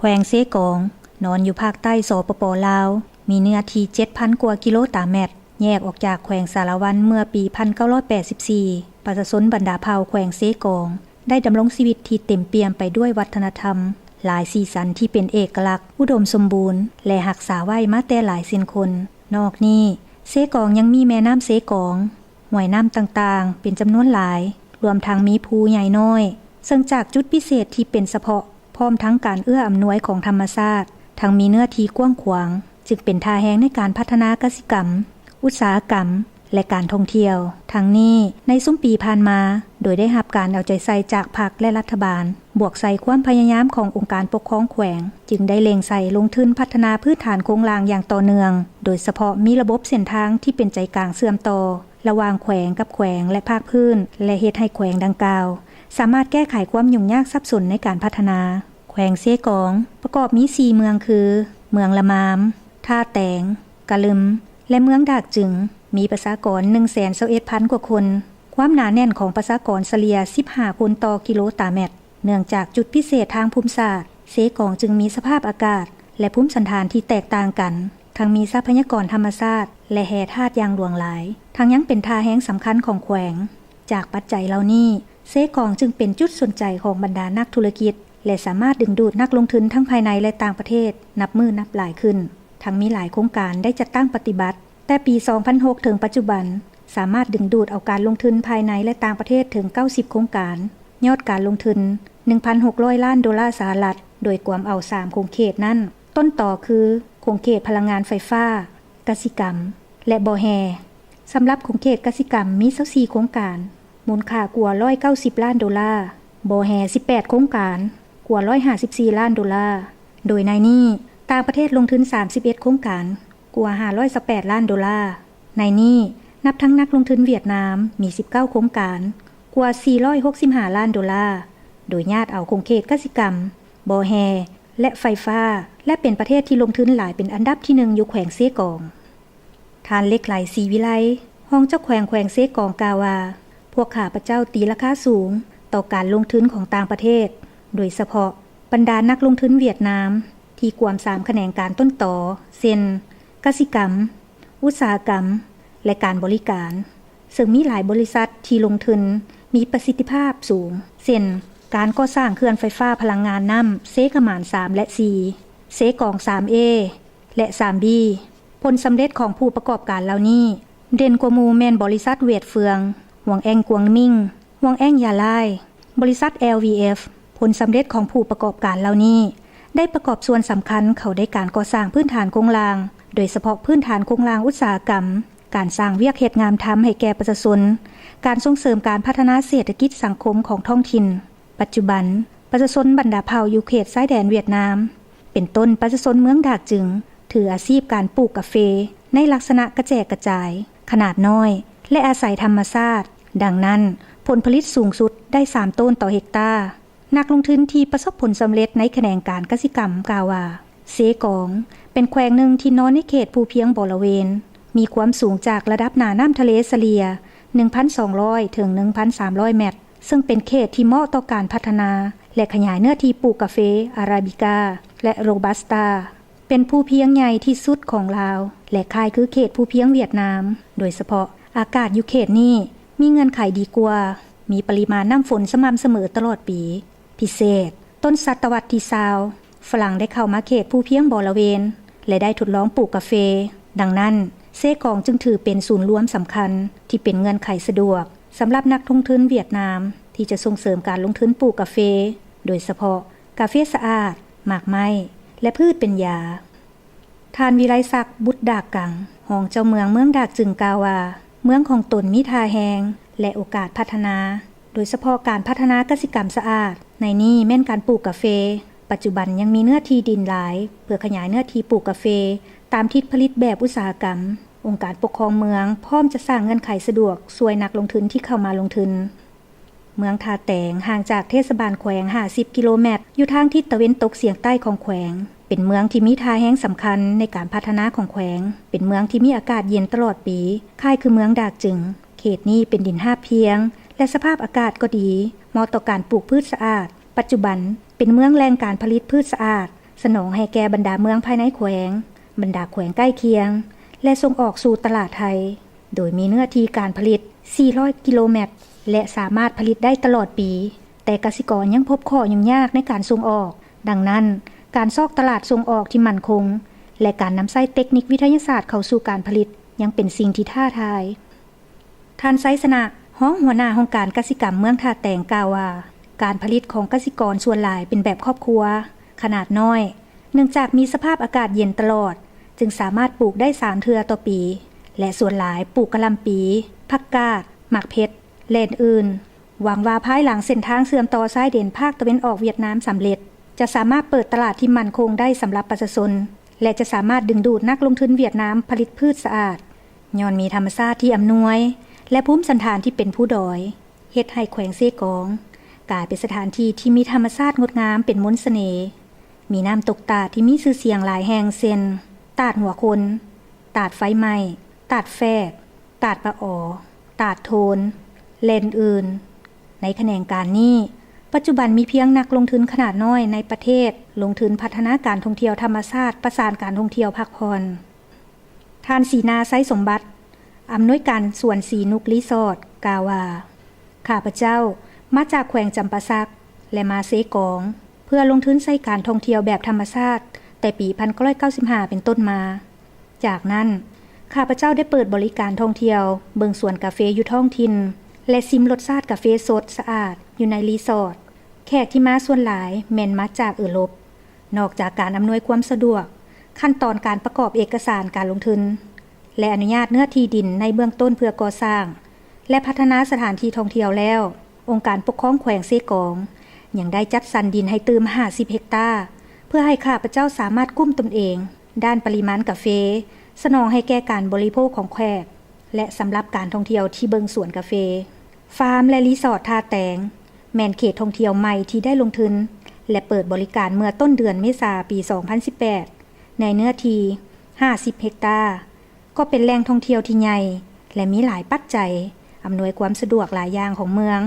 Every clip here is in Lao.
ວງເຊກອງ ນອນຢູ່ພາກໃຕ້ ສປປ ລາວ, ມີເນື້ອທີ່ ເຈັດພັນ ກວ່າກິໂລຕາແມັດ, ແຍກອອກຈາກແຂວງສາລະວັນເມື່ອປີ ໜຶ່ງພັນເກົ້າຮ້ອຍແປດສິບສີ່. ປະຊາຊົນບັນດາເຜົ່າແຂວງເຊກອງ ໄດ້ດຳລົງຊີວິດທີ່ເຕັມປ່ຽມໄປດ້ວຍວັດທະນະທຳ, ຫຼາຍສີສັນທີ່ເປັນເອກະລັກ, ອຸດົມສົມບູນ ແລະ ຮັກສາໄວ້ມາແຕ່ຫຼາຍເຊັ່ນຄົນ. ນອກນີ້, ເຊກອງຍັງມີແມ່ນ້ຳເຊກອງ, ຫ້ວຍນ້ຳຕ່າງໆ ເປັນຈຳນວນຫຼາຍ, ລວມທັງມີພູໃຫຍ່ນ້ອຍ, ເຊິ່ງຈາກຈຸດພິເສດທີ່ເປັນສະເພາະ ພ້ອມທັງການເອື້ອອຳນວຍຂອງທຳມະຊາດ, ທັງມີເນື້ອທີ່ກວ້າງຂວາງ, ຈຶ່ງເປັນທ່າແຮງໃນການພັດທະນາກະສິກຳ, ອຸດສາຫະກຳ ແລະ ການທ່ອງທ່ຽວ. ທັງນີ້, ໃນຊຸມປີຜ່ານມາ, ໂດຍໄດ້ຮັບການເອົາໃຈໃສ່ຈາກພັກ ແລະ ລັດຖະບານ, ບວກໃສ່ຄວາມພະຍາຍາມຂອງອົງການປົກຄອງແຂວງ, ຈຶ່ງໄດ້ເລັ່ງໃສ່ລົງທຶນພັດທະນາພື້ນຖານໂຄງລ່າງຢ່າງຕໍ່ເນື່ອງ, ໂດຍສະເພາະມີລະບົບເສັ້ນທາງທີ່ເປັນໃຈກາງເຊື່ອມຕໍ່ ລະຫວ່າງແຂວງກັບແຂວງ ແລະ ພາກພື້ນ ແລະ ເຮັດໃຫ້ແຂວງດັ່ງກ່າວ ສາມາດແກ້ໄຂຄວາມຫຍຸ້ງຍາກສັບສົນໃນການພັດທະນາ. ແຂວງເຊກອງ ປະກອບມີ ສີ່ ເມືອງຄື ເມືອງລະມາມ, ທ່າແຕງ, ກະລຶມ ແລະ ເມືອງດາກຈຶງ, ມີປະຊາກອນ ໜຶ່ງແສນຊາວເອັດພັນ ກວ່າຄົນ. ຄວາມໜາແໜ້ນຂອງປະຊາກອນສະເລ່ຍ ສິບຫ້າ ຄົນຕໍ່ກິໂລຕາແມັດ. ເນື່ອງຈາກຈຸດພິເສດທາງພູມສາດ, ເຊກອງຈຶ່ງມີສະພາບອາກາດ ແລະ ພູມສັນຖານທີ່ແຕກຕ່າງກັນ, ທັງມີຊັບພະຍາກອນທຳມະຊາດ ແລະ ແຮ່ທາດຢ່າງຫຼວງຫຼາຍ, ທັງຍັງເປັນທ່າແຮງສຳຄັນຂອງແຂວງ. ຈາກປັດໄຈເຫຼົ່ານີ້, ເຊກອງຈຶ່ງເປັນຈຸດສົນໃຈຂອງບັນດານັກທຸລະກິດ ແລະ ສາມາດດຶງດູດນັກລົງທຶນທັງພາຍໃນ ແລະ ຕ່າງປະເທດນັບມື້ນັບຫຼາຍຂຶ້ນ, ທັງມີຫຼາຍໂຄງການໄດ້ຈັດຕັ້ງປະຕິບັດ. ແຕ່ປີ ສອງພັນຫົກ ເຖິງປັດຈຸບັນ, ສາມາດດຶງດູດເອົາການລົງທຶນພາຍໃນ ແລະ ຕ່າງປະເທດເຖິງ ເກົ້າສິບ ໂຄງການ, ຍອດການລົງທຶນ ໜຶ່ງພັນຫົກຮ້ອຍລ້ານໂດລາສະຫະລັດ, ໂດຍກວມເອົາ ສາມ ຂົງເຂດນັ້ນ, ຕົ້ນຕໍຄືຂົງເຂດພະລັງງານໄຟຟ້າ, ກະສິກຳ ແລະ ບໍ່ແຮ່. ສຳລັບຂົງເຂດກະສິກຳມີ ຊາວສີ່ ໂຄງການ, ມູນຄ່າກວ່າ ຮ້ອຍເກົ້າສິບລ້ານໂດລາ, ບໍ່ແຮ່ ສິບແປດ ໂຄງການ, ກວ່າ ຮ້ອຍຫ້າສິບສີ່ລ້ານໂດລາ, ໂດຍໃນນີ້ ຕ່າງປະເທດລົງທຶນ ສາມສິບເອັດ ໂຄງການ, ກວ່າ ຫ້າຮ້ອຍຊາວແປດລ້ານໂດລາ. ໃນນີ້ ນັບທັງນັກລົງທຶນຫວຽດນາມ ມີ ສິບເກົ້າ ໂຄງການ, ກວ່າ ສີ່ຮ້ອຍຫົກສິບຫ້າລ້ານໂດລາ, ໂດຍຍາດເອົາຂົງເຂດກະສິກຳ, ບໍ່ແຮ່ ແລະ ໄຟຟ້າ ແລະ ເປັນປະເທດທີ່ລົງທຶນຫຼາຍເປັນອັນດັບທີໜຶ່ງຢູ່ແຂວງເຊກອງ. ທ່ານ ເຫຼັກໄຫຼ ສີວິໄລ, ຮອງເຈົ້າແຂວງແຂວງເຊກອງ ກ່າວວ່າ, ພວກຂ້າພະເຈົ້າຕີລາຄາສູງຕໍ່ການລົງທຶນຂອງຕ່າງປະເທດ, ໂດຍສະເພາະບັນດານັກລົງທຶນຫວຽດນາມ ທີ່ກວມ ສາມ ຂະແໜງການຕົ້ນຕໍ ເຊັ່ນ ກະສິກຳ, ອຸດສາຫະກຳ ແລະ ການບໍລິການ, ເຊິ່ງມີຫຼາຍບໍລິສັດທີ່ລົງທຶນມີປະສິດທິພາບສູງ, ເຊັ່ນ ການກໍ່ສ້າງເຂື່ອນໄຟຟ້າພະລັງງານນ້ຳເຊກະໝານ ສາມ ແລະ ສີ່, ເຊກອງ ສາມເອ ແລະ ສາມບີ. ຜົນສຳເລັດຂອງຜູ້ປະກອບການເຫຼົ່ານີ້ ເດັ່ນກວ່າໝູ່ແມ່ນບໍລິສັດຫວຽດເຟືອງ, ຫວງແອງກວາງມິງ, ຫວງແອງຢາລາຍ, ບໍລິສັດ ແອລວີເອັຟ. ຜົນສຳເລັດຂອງຜູ້ປະກອບການເຫຼົ່ານີ້ ໄດ້ປະກອບສ່ວນສຳຄັນເຂົ້າໃນການກໍ່ສ້າງພື້ນຖານໂຄງລ່າງ, ໂດຍສະເພາະພື້ນຖານໂຄງລ່າງອຸດສາຫະກຳ, ການສ້າງວຽກເຮັດງານທຳໃຫ້ແກ່ປະຊາຊົນ, ການສົ່ງເສີມການພັດທະນາເສດຖະກິດສັງຄົມຂອງທ້ອງຖິ່ນ. ປັດຈຸບັນ, ປະຊາຊົນບັນດາເຜົ່າຢູ່ເຂດຊາຍແດນຫວຽດນາມ, ເປັນຕົ້ນປະຊາຊົນເມືອງດາກຈຶງ, ຖືອາຊີບການປູກກາເຟໃນລັກສະນະກະແຈກກະຈາຍ, ຂະໜາດນ້ອຍ ແລະ ອາໄສທຳມະຊາດ. ດັ່ງນັ້ນ, ຜົນຜະລິດສູງສຸດໄດ້ ສາມ ໂຕນຕໍ່ເຮັກຕາ. ນັກລົງທຶນທີ່ປະສົບຜົນສຳເລັດໃນຂະແໜງການກະສິກຳກ່າວວ່າ, ເຊກອງ ເປັນແຂວງໜຶ່ງທີ່ນອນໃນເຂດພູພຽງບໍລະເວນ, ມີຄວາມສູງຈາກລະດັບໜ້ານ້ຳທະເລສະເລ່ຍ ໜຶ່ງພັນສອງຮ້ອຍ ເຖິງ ໜຶ່ງພັນສາມຮ້ອຍແມັດ, ເຊິ່ງເປັນເຂດທີ່ເໝາະຕໍ່ການພັດທະນາ ແລະ ຂະຫຍາຍເນື້ອທີ່ປູກກາເຟອາຣາບິກາ ແລະ ໂຣບັສຕາ. ເປັນພູພຽງໃຫຍ່ທີ່ສຸດຂອງລາວ ແລະ ຄ້າຍຄືເຂດພູພຽງຫວຽດນາມ, ໂດຍສະເພາະອາກາດຢູ່ເຂດນີ້ມີເງື່ອນໄຂດີກວ່າ, ມີປະລິມານນ້ຳຝົນສະໝ່ຳສະເໝີຕະຫຼອດປີ. ພິເສດ, ຕົ້ນສະຕະວັດທີຊາວ, ຝຣັ່ງໄດ້ເຂົ້າມາເຂດພູພຽງບໍລະເວນ ແລະ ໄດ້ທົດລອງປູກກາເຟ. ດັ່ງນັ້ນ, ເຊກອງຈຶ່ງຖືເປັນສູນລວມສຳຄັນທີ່ເປັນເງື່ອນໄຂສະດວກສຳລັບນັກລົງທຶນຫວຽດນາມທີ່ຈະສົ່ງເສີມການລົງທຶນປູກກາເຟ, ໂດຍສະເພາະກາເຟສະອາດ, ໝາກໄມ້ ແລະ ພືດເປັນຢາ. ທ່ານ ວິໄລສັກ ບຸດດາກັງ, ຮອງເຈົ້າເມືອງເມືອງດາກຈຶງ ກ່າວວ່າ, ເມືອງຂອງຕົນມີທ່າແຮງ ແລະ ໂອກາດພັດທະນາ, ໂດຍສະເພາະການພັດທະນາກະສິກຳສະອາດ, ໃນນີ້ແມ່ນການປູກກາເຟ. ປັດຈຸບັນຍັງມີເນື້ອທີ່ດິນຫຼາຍເພື່ອຂະຫຍາຍເນື້ອທີ່ປູກກາເຟຕາມທິດຜະລິດແບບອຸດສາຫະກຳ. ອົງການປົກຄອງເມືອງພ້ອມຈະສ້າງເງື່ອນໄຂສະດວກຊ່ວຍນັກລົງທຶນທີ່ເຂົ້າມາລົງທຶນ. ເມືອງທ່າແຕງ ຫ່າງຈາກເທດສະບານແຂວງ ຫ້າສິບ ກິໂລແມັດ, ຢູ່ທາງທິດຕາເວັນຕົກສຽງໃຕ້ຂອງແຂວງ, ເປັນເມືອງທີ່ມີທ່າແຮງສຳຄັນໃນການພັດທະນາຂອງແຂວງ, ເປັນເມືອງທີ່ມີອາກາດເຢັນຕະຫຼອດປີ, ຄ້າຍຄືເມືອງດາກຈຶງ. ເຂດນີ້ເປັນດິນຮາບພຽງ ແລະ ສະພາບອາກາດກໍດີ, ເໝາະຕໍ່ການປູກພືດສະອາດ. ປັດຈຸບັນເປັນເມືອງແຫຼ່ງການຜະລິດພືດສະອາດ, ສະໜອງໃຫ້ແກ່ບັນດາເມືອງພາຍໃນແຂວງ, ບັນດາແຂວງໃກ້ຄຽງ ແລະ ສົ່ງອອກສູ່ຕະຫຼາດໄທ, ໂດຍມີເນື້ອທີ່ການຜະລິດສີ່ຮ້ອຍກິໂລແມັດ ແລະ ສາມາດຜະລິດໄດ້ຕະຫຼອດປີ, ແຕ່ກະສິກອນຍັງພົບຂໍ້ຫຍຸ້ງຍາກໃນການສົ່ງອອກ. ດັ່ງນັ້ນ, ການຊອກຕະຫຼາດສົ່ງອອກທີ່ໝັ້ນຄົງ ແລະ ການນຳໃຊ້ເຕັກນິກວິທະຍາສາດເຂົ້າສູ່ການຜະລິດ ຍັງເປັນສິ່ງທີ່ທ້າທາຍ. ທ່ານ ໄຊຊະນະ, ຮອງຫົວໜ້າຫ້ອງການກະສິກຳເມືອງທ່າແຕງ ກ່າວວ່າ ການຜະລິດຂອງກະສິກອນສ່ວນຫຼາຍເປັນແບບຄອບຄົວ, ຂະໜາດນ້ອຍ, ເນື່ອງຈາກມີສະພາບອາກາດເຢັນຕະຫຼອດ, ຈຶ່ງສາມາດປູກໄດ້ສາມເທື່ອຕໍ່ປີ ແລະ ສ່ວນຫຼາຍປູກກະຫຼ່ຳປີ, ຜັກກາດ, ໝາກເຜັດ ແລະ ອື່ນໆ. ຫວັງວ່າພາຍຫຼັງເສັ້ນທາງເຊື່ອມຕໍ່ຊາຍແດນພາກຕາເວັນອອກຫວຽດນາມສຳເລັດ, ຈະສາມາດເປີດຕະຫຼາດທີ່ໝັ້ນຄົງໄດ້ສຳລັບປະຊາຊົນ ແລະ ຈະສາມາດດຶງດູດນັກລົງທຶນຫວຽດນາມຜະລິດພືດສະອາດ, ຍ້ອນມີທຳມະຊາດທີ່ອຳນວຍ ແລະ ພູມສັນຖານທີ່ເປັນພູດອຍ, ເຮັດໃຫ້ແຂວງເຊກອງກາຍເປັນສະຖານທີ່ທີ່ມີທຳມະຊາດງົດງາມເປັນມົນສະເໜ່, ມີນ້ຳຕົກຕາດທີ່ມີຊື່ສຽງຫຼາຍແຫ່ງ ເຊັ່ນ ຕາດຫົວຄົນ, ຕາດໄຟໄໝ້, ຕາດແຟກ, ຕາດປະອໍ, ຕາດໂທນ ແລະ ອື່ນໆ. ໃນຂະແໜງການນີ້, ປັດຈຸບັນມີພຽງນັກລົງທຶນຂະໜາດນ້ອຍໃນປະເທດລົງທຶນພັດທະນາການທ່ອງທ່ຽວທຳມະຊາດ ປະສານການທ່ອງທ່ຽວພັກຜ່ອນ. ທ່ານ ສີນາ ໄຊສົມບັດ, ອຳນວຍການສວນສີນຸກຣີສອດ ກ່າວວ່າ ຂ້າພະເຈົ້າມາຈາກແຂວງຈຳປາສັກ ແລະ ມາເຊກອງ ເພື່ອລົງທຶນໃສ່ການທ່ອງທ່ຽວແບບທຳມະຊາດ ແຕ່ປີພັນເກົ້າຮ້ອຍເກົ້າສິບຫ້າເປັນຕົ້ນມາ. ຈາກນັ້ນ, ຂ້າພະເຈົ້າໄດ້ເປີດບໍລິການທ່ອງທ່ຽວເບິ່ງສວນກາເຟຢູ່ທ້ອງຖິ່ນ ແລະ ຊິມລົດຊາດກາເຟສົດສະອາດຢູ່ໃນຣີສອດ. ແຂກທີ່ມາສ່ວນຫຼາຍແມ່ນມາຈາກເອີຣົບ. ນອກຈາກການອຳນວຍຄວາມສະດວກ, ຂັ້ນຕອນການປະກອບເອກະສານການລົງທຶນ ແລະ ອະນຸຍາດເນື້ອທີ່ດິນໃນເບື້ອງຕົ້ນເພື່ອກໍ່ສ້າງ ແລະ ພັດທະນາສະຖານທີ່ທ່ອງທ່ຽວແລ້ວ, ອົງການປົກຄອງແຂວງເຊກອງ ຍັງໄດ້ຈັດສັນດິນໃຫ້ຕື່ມຫ້າສິບເຮັກຕາ ເພື່ອໃຫ້ຂ້າພະເຈົ້າສາມາດກຸ້ມຕົນເອງດ້ານປະລິມານກາເຟ ສະໜອງໃຫ້ແກ່ການບໍລິໂພກຂອງແຂກ ແລະ ສຳລັບການທ່ອງທ່ຽວທີ່ເບິ່ງສວນກາເຟ. ຟາມ ແລະ ຣີສອດທ່າແຕງ ແມ່ນເຂດທ່ອງທ່ຽວໃໝ່ທີ່ໄດ້ລົງທຶນ ແລະ ເປີດບໍລິການເມື່ອຕົ້ນເດືອນເມສາປີສອງພັນສິບແປດ ໃນເນື້ອທີ່ຫ້າສິບເຮັກຕາ. ກໍເປັນແຫຼ່ງທ່ອງທ່ຽວທີ່ໃຫຍ່ ແລະ ມີຫຼາຍປັດໄຈອຳນວຍຄວາມສະດວກຫຼາຍຢ່າງຂອງເມືອງ,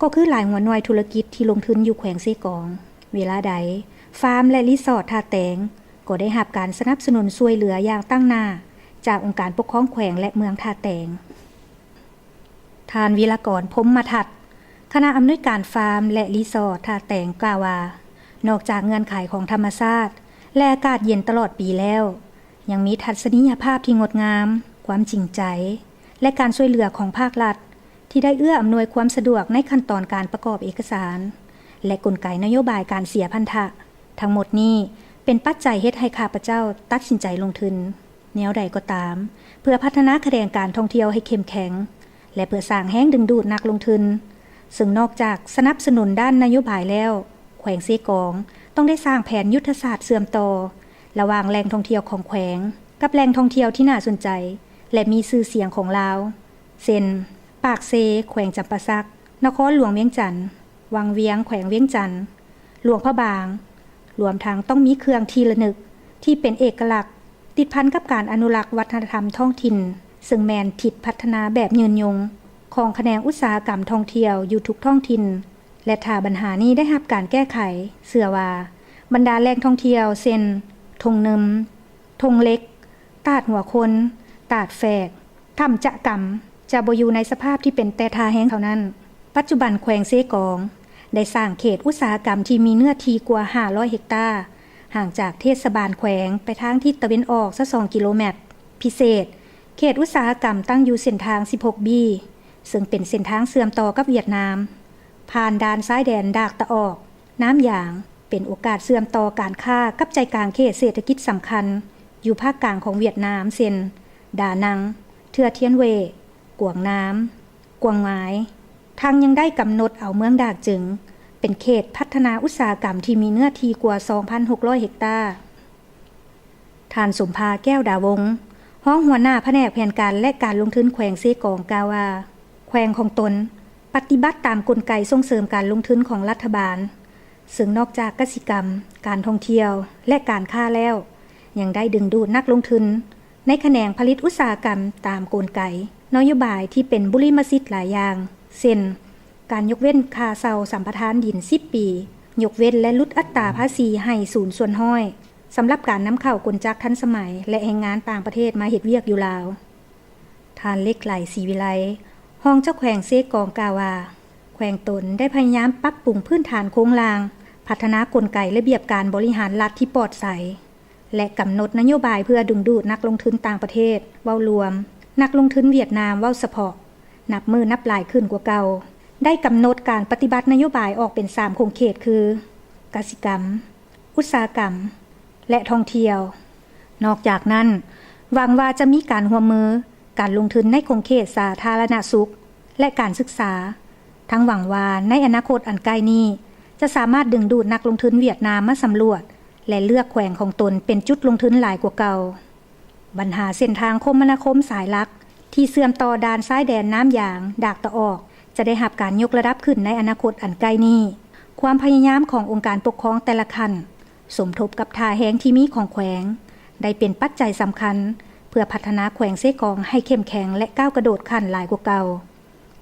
ກໍຄືຫຼາຍຫົວໜ່ວຍທຸລະກິດທີ່ລົງທຶນຢູ່ແຂວງເຊກອງ. ເວລາໃດ, ຟາມ ແລະ ຣີສອດທ່າແຕງ ກໍໄດ້ຮັບການສະໜັບສະໜູນຊ່ວຍເຫຼືອຢ່າງຕັ້ງໜ້າຈາກອົງການປົກຄອງແຂວງ ແລະ ເມືອງທ່າແຕງ. ທ່ານ ວິລະກອນ ພົມມະທັດ, ຄະນະອຳນວຍການຟາມ ແລະ ຣີສອດທ່າແຕງ ກ່າວວ່າ ນອກຈາກເງື່ອນໄຂຂອງທຳມະຊາດ ແລະ ອາກາດເຢັນຕະຫຼອດປີແລ້ວ, ຍັງມີທັດສະນີຍະພາບທີ່ງົດງາມ, ຄວາມຈິງໃຈ ແລະ ການຊ່ວຍເຫຼືອຂອງພາກລັດ ທີ່ໄດ້ເອື້ອອຳນວຍຄວາມສະດວກໃນຂັ້ນຕອນການປະກອບເອກະສານ ແລະ ກົນໄກນະໂຍບາຍການເສຍພັນທະ. ທັງໝົດນີ້ເປັນປັດໄຈເຮັດໃຫ້ຂ້າພະເຈົ້າຕັດສິນໃຈລົງທຶນ. ແນວໃດກໍຕາມ, ເພື່ອພັດທະນາຂະແໜງການທ່ອງທ່ຽວໃຫ້ເຂັ້ມແຂງ ແລະ ເພື່ອສ້າງແຮງດຶງດູດນັກລົງທຶນ, ເຊິ່ງນອກຈາກສະໜັບສະໜູນດ້ານນະໂຍບາຍແລ້ວ, ແຂວງເຊກອງຕ້ອງໄດ້ສ້າງແຜນຍຸດທະສາດເຊື່ອມຕໍ່ລະຫວ່າງແຫຼ່ງທ່ອງທ່ຽວຂອງແຂວງ ກັບແຫຼ່ງທ່ອງທ່ຽວທີ່ໜ້າສົນໃຈ ແລະ ມີຊື່ສຽງຂອງລາວ ເຊັ່ນ ປາກເຊ ແຂວງຈຳປາສັກ, ນະຄອນຫຼວງວຽງຈັນ, ວັງວຽງ ແຂວງວຽງຈັນ, ຫຼວງພະບາງ, ລວມທັງຕ້ອງມີເຄື່ອງທີ່ລະນຶກທີ່ເປັນເອກະລັກ ຕິດພັນກັບການອະນຸລັກວັດທະນະທຳທ້ອງຖິ່ນ, ເຊິ່ງແມ່ນທິດພັດທະນາແບບຍືນຍົງຂອງຂະແໜງອຸດສາຫະກຳທ່ອງທ່ຽວຢູ່ທຸກທ້ອງຖິ່ນ ແລະ ຖ້າບັນຫານີ້ໄດ້ຮັບການແກ້ໄຂ, ເຊື່ອວ່າບັນດາແຫຼ່ງທ່ອງທ່ຽວ ເຊັ່ນ ທົ່ງໜຶມ, ທົ່ງເຫຼັກ, ຕາດຫົວຄົນ, ຕາດແຟກ, ຖ້ຳຈະກຳ ຈະບໍ່ຢູ່ໃນສະພາບທີ່ເປັນແຕ່ທ່າແຮງເທົ່ານັ້ນ. ປັດຈຸບັນແຂວງເຊກອງໄດ້ສ້າງເຂດອຸດສາຫະກຳທີ່ມີເນື້ອທີ່ກວ່າຫ້າຮ້ອຍເຮັກຕາ, ຫ່າງຈາກເທດສະບານແຂວງໄປທາງທິດຕາເວັນອອກຊາວສອງກິໂລແມັດ. ພິເສດ, ເຂດອຸດສາຫະກຳຕັ້ງຢູ່ເສັ້ນທາງສິບຫົກບີ ເຊິ່ງເປັນເສັ້ນທາງເຊື່ອມຕໍ່ກັບຫວຽດນາມ, ຜ່ານດ່ານຊາຍແດນດາກຕາອອກ, ນ້ຳຢາງ, ເປັນໂອກາດເຊື່ອມຕໍ່ການຄ້າກັບໃຈກາງເຂດເສດຖະກິດສຳຄັນຢູ່ພາກກາງຂອງຫວຽດນາມ ເຊັ່ນ ດານັງ, ເທື່ອທຽນເຫວ, ກວາງນາມ, ກວາງງາຍ, ທັງຍັງໄດ້ກຳນົດເອົາເມືອງດາກຈຶງເປັນເຂດພັດທະນາອຸດສາຫະກຳທີ່ມີເນື້ອທີ່ກວ່າສອງພັນຫົກຮ້ອຍເຮັກຕາ. ທ່ານ ສົມພາ ແກ້ວດາວົງ, ຮອງຫົວໜ້າພະແນກແຜນການ ແລະ ການລົງທຶນແຂວງເຊກອງ ກ່າວວ່າ ແຂວງຂອງຕົນປະຕິບັດຕາມກົນໄກສົ່ງເສີມການລົງທຶນຂອງລັດຖະບານ, ເຊິ່ງນອກຈາກກະສິກຳ, ການທ່ອງທ່ຽວ ແລະ ການຄ້າແລ້ວ, ຍັງໄດ້ດຶງດູດນັກລົງທຶນໃນຂະແໜງຜະລິດອຸດສາຫະກຳຕາມກົນໄກນະໂຍບາຍທີ່ເປັນບຸລິມະສິດຫຼາຍຢ່າງ, ເຊັ່ນ ການຍົກເວັ້ນຄ່າເຊົ່າສຳປະທານດິນສິບປີ ຍົກເວັ້ນ ແລະ ຫຼຸດອັດຕາພາສີໃຫ້ສູນສ່ວນຮ້ອຍ ສຳລັບການນຳເຂົ້າກົນຈັກທັນສະໄໝ ແລະ ແຮງງານຕ່າງປະເທດມາເຮັດວຽກຢູ່ລາວ. ທ່ານ ເລັກໄລ ສີວິໄລ ຮອງເຈົ້າແຂວງເຊກອງ ກ່າວວ່າ ແຂວງຕົນໄດ້ພະຍາຍາມປັບປຸງພື້ນຖານໂຄງລ່າງ, ພັດທະນາກົນໄກລະບຽບການບໍລິຫານລັດທີ່ປອດໃສ ແລະ ກຳນົດນະໂຍບາຍເພື່ອດຶງດູດນັກລົງທຶນຕ່າງປະເທດເວົ້າລວມ, ນັກລົງທຶນຫວຽດນາມເວົ້າສະເພາະ ນັບມື້ນັບຫຼາຍຂຶ້ນກວ່າເກົ່າ. ໄດ້ກຳນົດການປະຕິບັດນະໂຍບາຍອອກເປັນສາມຂົງເຂດຄື ກະສິກຳ, ອຸດສາຫະກຳ ແລະ ທ່ອງທ່ຽວ. ນອກຈາກນັ້ນ, ຫວັງວ່າຈະມີການຮ່ວມມື, ການລົງທຶນໃນຂົງເຂດສາທາລະນະສຸກ ແລະ ການສຶກສາ, ທັງຫວັງວ່າໃນອະນາຄົດອັນໃກ້ນີ້ ຈະສາມາດດຶງດູດນັກລົງທຶນຫວຽດນາມມາສຳຫຼວດ ແລະ ເລືອກແຂວງຂອງຕົນເປັນຈຸດລົງທຶນຫຼາຍກວ່າເກົ່າ. ບັນຫາເສັ້ນທາງຄົມມະນາຄົມສາຍຫຼັກ ທີ່ເຊື່ອມຕໍ່ດ່ານຊາຍແດນນ້ຳຢາງ ດາກຕາອອກ ຈະໄດ້ຮັບການຍົກລະດັບຂຶ້ນໃນອະນາຄົດອັນໃກ້ນີ້. ຄວາມພະຍາຍາມຂອງອົງການປົກຄອງແຕ່ລະຂັ້ນ ສົມທົບກັບທ່າແຮງທີ່ມີຂອງແຂວງ ໄດ້ເປັນປັດໄຈສຳຄັນ ເພື່ອພັດທະນາແຂວງເຊກອງໃຫ້ເຂັ້ມແຂງ ແລະ ກ້າວກະໂດດຂັ້ນຫຼາຍກວ່າເກົ່າ,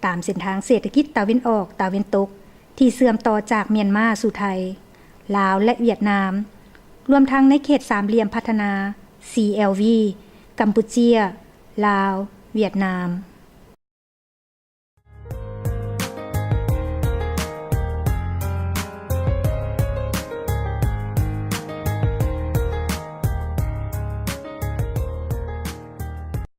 ຕາມເສັ້ນທາງເສດຖະກິດຕາເວັນອອກ-ຕາເວັນຕົກ ທີ່ເຊື່ອມຕໍ່ຈາກມຽນມາສູ່ໄທ, ລາວ ແລະ ຫວຽດນາມ, ລວມທັງໃນເຂດສາມຫຼ່ຽມພັດທະນາ CLV ກຳປູເຈຍ, ລາວ, ຫວຽດນາມ.